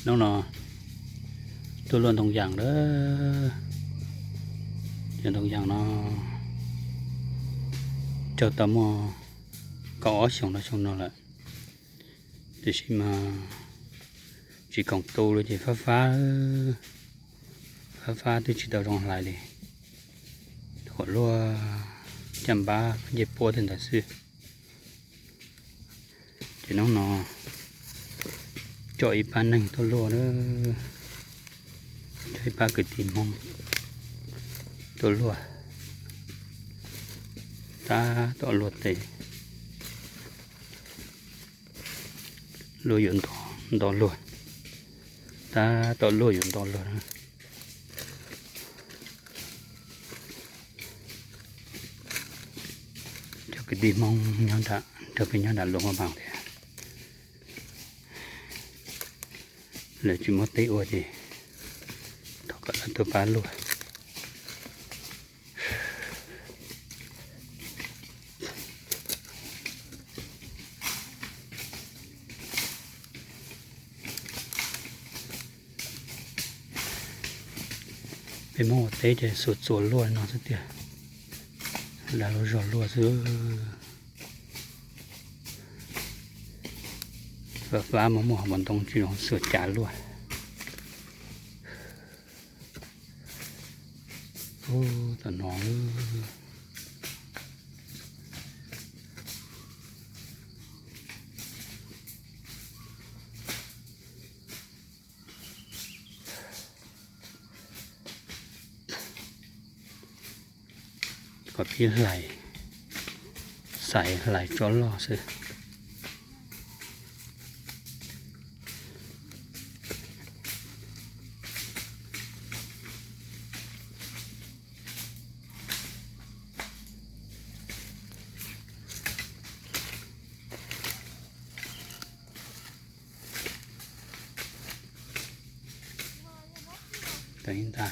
Hnub no tuaj luaj ntoo yas lawm. Cov ntoo yas no raug tau muaj kaum ob xyoos rau xyoo no lawm, tiam sis mas tsis khoom tu li ces fab fab, fab fab twb tsis tau zoo hlais li. Huam luaj caj npab ncej puab tej ntawd xwb. Ces hnub no coj ib pab neeg tuaj luaj, coj ib pab kwv tij Hmoob tuaj luaj, tab tom luaj tes, luaj yuav nto, nto luaj, tab tom luaj yuav nto luaj. Cov kwv tij Hmoob nyob nram, nrog peb nyob nram Luam Phaj Npaas thiab, lawv tsis muaj teb ua ces thov kom lawv tuaj pab luaj. Peb Hmoob ua teb ces xuas txuas luaj no xwb tiag, dag lub zog luaj xwb. Fab fab muaj muaj hauv paus ntoo tsis zoo xuas cav luaj. Ub, tam no kom pib hlais, xaiv hlais tso loj xwb. Tau ib nta,